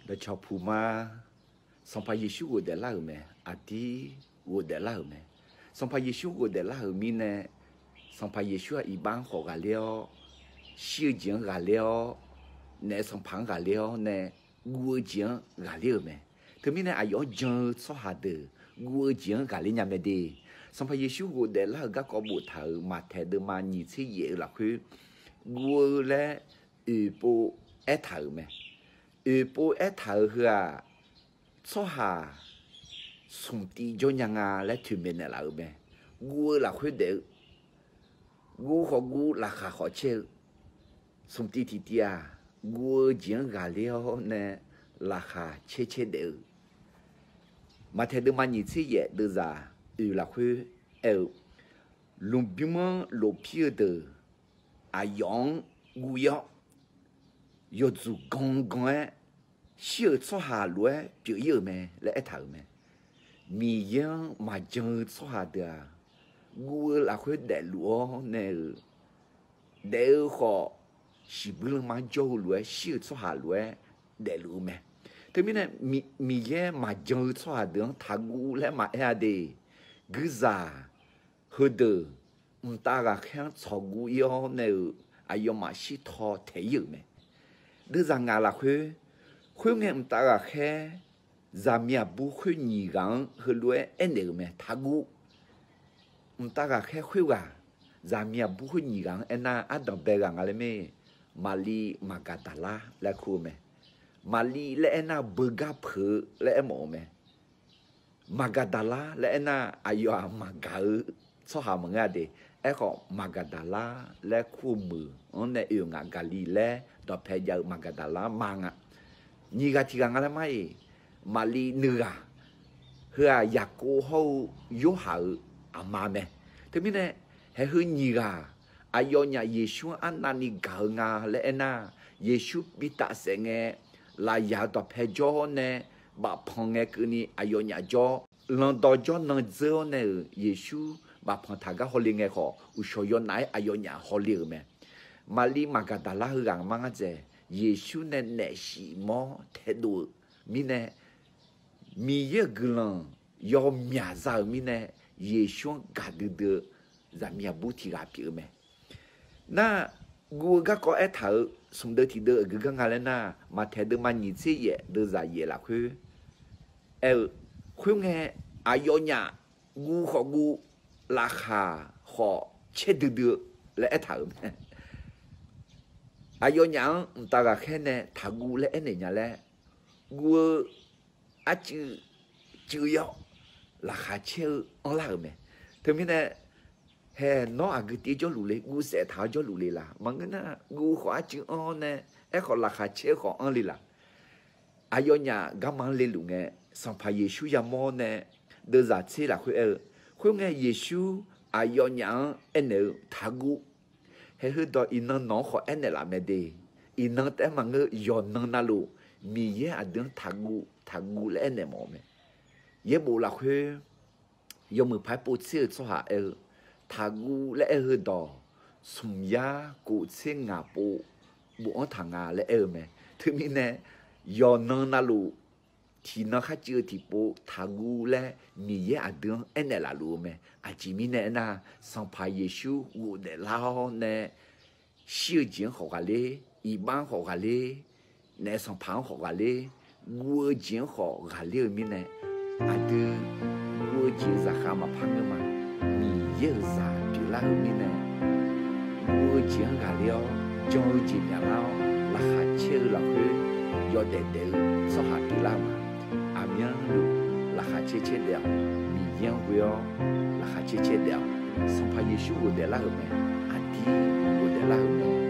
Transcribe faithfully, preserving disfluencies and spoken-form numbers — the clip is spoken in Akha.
dawqcawq puq ma. Sanqpaq Yeqsur ghofdaef lar-euq mae. Aqdir ghofdaef lar-euq mae. Sanqpaq Yeqsur ghofdaef lar-euq mirnae, Sanqpaq Yeqsur-aq iqbax-anr khawf ghaqler-awr, shir-eu jeq-anr ghaqler-awr, naef sanqpaq-anr ghaqler-awr nae guv-eu jeq-anr ghaqler-euq mae. Teumirnae aqyawf-anr jan-eu tsawrhaq deuq guv-eu jeq-anr ghaqler nya mae de. Sanqpaq Yeqsur ghofdaef lar-euq garkawv boftaq-euq Maqtaeq deuvma nyiq tser yaef-eu lafkhoer guv-eu laer oeqpov aertaq-euq mae. Oeqpov aertaq-euq heu-aq, tsawrhaq smq tiv jawr nya nga laer toeqmaeq naeqlaf-euq mae. Guv-eu lafkhoer daef-eu, guv khawf guv, laqkhaq khawf caer-eu, smq tiv tiqtiv-aq, guv-eu jeq-anr ghaqler-awr nae laqkhaq caer caer daef-eu. Maqtaeq deuvma nyiq tser yaef deuvzaq oeq lafkhoer aer-eu, lmqbymr-anr lofpir-eu deuq aqyawf-anr guv-ir-awr, yawdzuq gangan-aer shir-euq tsawrhaq lof-aer pyeuf-ir-euq mae laer aertaq-euq mae. Miqyaer-anr maqjan-eu tsawrhaq deuq-aq, guv-eu lafkhoer daefluf-awr nae-euq, daef-eu khawf shiqbuir lanma-anr jawr-eu lof-aer shir-euq tsawrhaq lof-aer daefluf-eu mae. Teumirnae Miqyaer maqjan-eu tsawrhaq deuq-anr taqguv laer maqaer-a de. Guizaq heudeuq mqtav ghaqkhaer-anr tsawqguv-ir-awr nae-euq aqyawfmaf shirtaw taeq-ir-euq mae. Deuvzaq ngaq lafkhoer, khoerngae mqtav ghaqkhaer zaqmiq aqbur khoer nyiq ghaq-anr heulof-aer aernaeq-euq mae, taqguv. Mqtav ghaqkhaer khoerghaq zaqmiq aqbur khoer nyiq ghaq-anr aernar, ardanq bae ghaq nga laer mae. Maqliv Maqgaqdaqlar laer kur-eu mae. Maqliv laer aernar, beugar peuq-eu laer aermawf-eu mae. Maqgaqdaqlar laer aernar, aqyawf-aq maqgaq-eu tsawrhaq maqngeur-a de. Aerkhawf, Maqgaqdaqlar laer kur-eu meuq-anr nae oe-euq nga. Gaqliqlaer dawqpae jav-eu Maqgaqdaqlar ma nga. Nyiq ghaq tiq ghaq nga laer mar-iq, Maqliv nuighaq, heu-aq Yaqkov hawr-eu Yorhaq-euq aqma mae. Teumirnae, haeq heu nyiq ghaq aqyawfnyaf Yeqsur-anr arnavni gaq-eu nga laer aernar, Yeqsur bi tafsaef ngae, lafyaq-eu dawqpae jawr-awr nae bafpanq ngae keuvni aqyawfnyaf jawr, landawv jawr nan dzeur-awr nae-euq Yeqsur bafpanq taq gar hawle ngae khawf, uqshawq yawnav-aer aqyawfnyaf hawle-euq mae. Maqliv Maqgaqdaqlar heughaq mar ngar dzaeq, Yeqsur nae naef shif mawr taedov-eu mirnae, Miqyaer-euq guiqlanq yawmyaq za-euq mirnae, Yeqsur-anr gaqdui dui-eu zaqmiq aqbur tiq ghaq pyeuf-eu mae. Nar, guv-eu garkawv aertaq-euq smq deuv tiq deuv aqgeu gar nga laer nar, Maqtaeq deuvma nyiq tser yaef deuvzaq yaef lafkhoer aer-eu, khoerngae aqyawfnyaf guv khawf guv, laqkhaq khawf caer duidui-eu laer aertaq-euq mae. Aqyawfnyaf-anr mqtav ghaqkhaer nae taqguv laer aernaeq nya laer, guv-eu arcuiv cuiv-ir-awr laqkhaq caer-eu anrlar-euq mae. Teumirnae, haeq nawr aqgeu tiv jawrluf le, guvsaef taq-awr jawrluf le laq? Maqngeur nar, guv khawf arcuiv anr-awr nae, aerkhawf laqkhaq caer-eu khawf anr le laq? Aqyawfnyaf garma-anr leluf ngae, Sanqpaq Yeqsur yamawr-awr nae deuvzaq tser lafkhoer aer-eu, khoerngae Yeqsur aqyawfnyaf-anr aernaeq-eu, taqguv. Haeq heudawq iqnan nawq-anr khawf aernaeq laf mae de. Iqnan taef-aer maqngeur, yawqnan navluf Miqyaer aqdui-anr taqguv taqguv laer aernaeq mawf-eu mae. Yaerbof lafkhoer yawmuiq paq-aer povtser-eu tsawrhaq aer-eu, taqguv laer aer-eu heudawq, smqyar kof tser ngaq pov bof-anr taq nga laer aer-eu mae. Teumirnae, yawqnan navluf tiqnan kharcuiv-eu tiqpov taqguv laer Miqyaer aqdui-anr aernaeq laf luf-eu mae. Aqjeq mirnae aernar, Sanqpaq Yeqsur ghofdaef lar-awr nae shir-eu jeq-anr khawf ghaqler, iqbax-anr khawf ghaqler, naef sanqpaq-anr khawf ghaqler, guv-eu jeq-anr khawf ghaqler-eu mirnae, aqdui guv-eu jeq zaqkhav maqpar ngeur ma. Miqyaer-euq zaq pyeuflar-eu mirnae, guv-eu jeq-anr ghaqler-awr, jan-eu jeq myaqlar-awr, laqkhaq caer-eu lafkhoer yawdaef daef-eu tsawrhaq pyeuflar-eu ma. Aqmyanluf laqkhaq caer caer daef-awq. Miqyaer-anr ghoe-awr laqkhaq caer caer daef-awq. Sanqpaq Yeqsur ghofdaef lar-euq mae. Aqdir ghofdaef lar-euq mae.